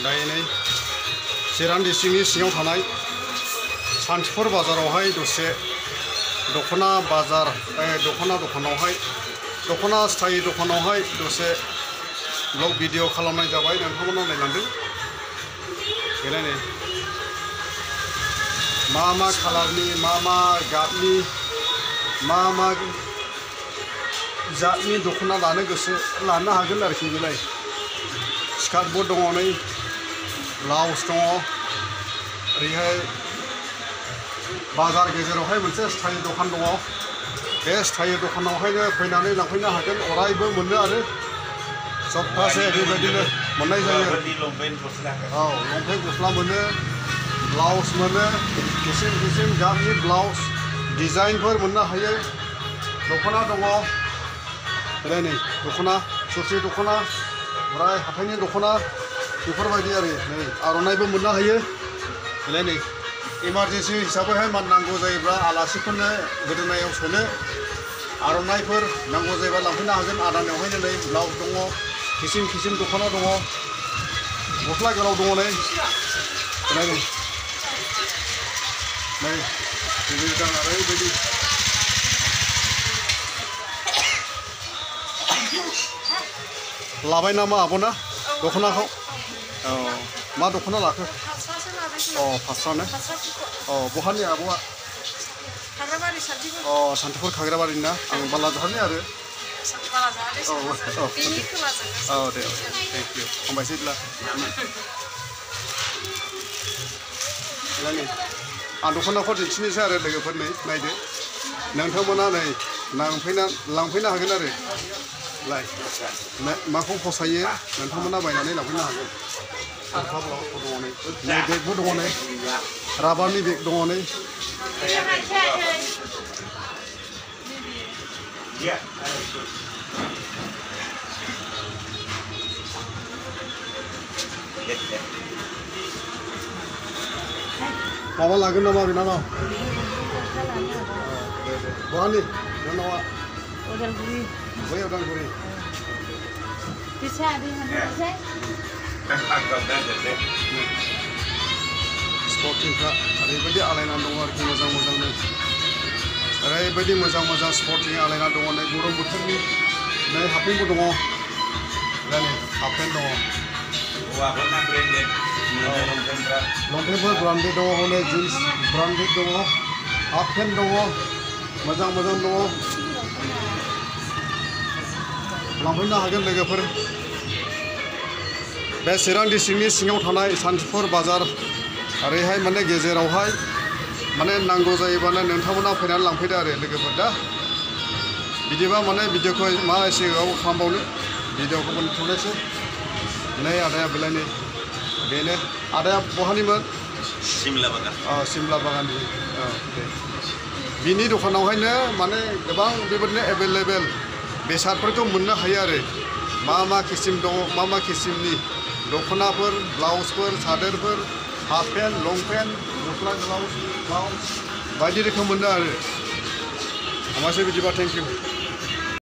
दायो नै चिरां डिस्ट्रिक्टनि सिङाव थानाय सान्थिफुर बाजारावहाय दसे दख'ना बाजार दख'ना दखानावहाय दख'ना स्टाइल दखानावहाय दसे ब्लग भिडिअ खालामनाय जाबाय नोंथांमोना नायलांदों बेलाय नै मा कालारनि मा गाबनि मा जातनि दख'ना लानो गोसो लानो हागोन आरोखि बेलाय स्कार्टबो दङ नै ब्लाउस दङ ओरैहाय बाजार गेजेरावहाय मोनसे स्टाइल दखान दङ बे स्टाइल दखानावहायनो फैनानै लांफैनो हागोन अरायबो मोनो आरो सप्तासे बेबायदिनो मोननाय जायो औ लंपेन्ट गस्ला मोनो ब्लाउस मोनो किसिम गाबनि ब्लाउस डिजाइनफोर मोननो हायो दख'ना दङ ओरै नै दख'ना सुति दख'ना ओमफ्राय हाथाइनि दख'ना बेफोरबायदि आरो नै आर'नाइबो मोननो हायो बेलाय नै इमारजेन्सि हिसाबैहाय मान नांगौ जायोब्ला आलासिफोरनो गोदोनायाव सोनो आर'नाइफोर नांगौ जायोबा लांफैनो हागोन आदानियावहायनो नै ब्लाउस दङ किसिम दख'ना दङ गस्ला गोलाव दङ नै मोजां ओरैबायदि लाबाय नामा आब'ना दख'नाखौ औ मा दख'ना लाखो अ फास्रानो अ बहानि आब'आ अ सान्थिफुर खाग्राबारिनि ना आं बालाजाहारनि आरो औ दे थेंक इउ हामबायसै बिदिब्ला आं दख'नाखौ दिन्थिनोसै आरो लोगोफोरनो नायदो नोंथांमोना नै लांफैनो हागोन आरो लाय माखौ फसायो नोंथांमोना बायनानै लांफैनो हागोन ब्लाउसबो दङ नै बेगबो दङ नै राबारनि बेग दङ नै माबा लागोन नामा बिनानाव बहानि नोंनावा बै उदालगुरि स्पर्टिंफ्रा ओरैबायदि आलायनानै दङ आरोखि मोजांनो ओरैबायदि मोजां स्पर्टिं आलायनानै दङ नै गरम बोथोरनि नै हाफपेन्टबो दङ नै हाफपेन्ट दङ लंपेन्टफोर ब्रान्डेड दङ हनै जिन्स ब्रान्डेड दङ हाफपेन्ट दङ मोजां दङ लांफैनो हागोन लोगोफोर बे चिरां डिस्ट्रिक्टनि सिङाव थानाय सान्थिफुर बाजार ओरैहाय माने गेजेरावहाय माने नांगौ जायोबानो नोंथांमोना फैनानै लांफैदो आरो लोगोफोर दा बिदिबा माने भिडिअखौ मा एसे गोबाव खालामबावनो भिडिअखौ मोनथ'नोसै नै आदाया बेलाय नै बेनो आदाया बहानिमोन सिमला बागाननि औ दे बिनि दखानावहायनो माने गोबां बेबायदिनो एभेलेबेल बेसादफोरखौ मोननो हायो आरो मा किसिम दङ मा किसिमनि दख'नाफोर ब्लाउसफोर सादोरफोर हाफपेन्ट लंपेन्ट गस्ला ब्लाउस बायदि रोखोम मोनो आरो हामबायसै बिदिबा थेंक इउ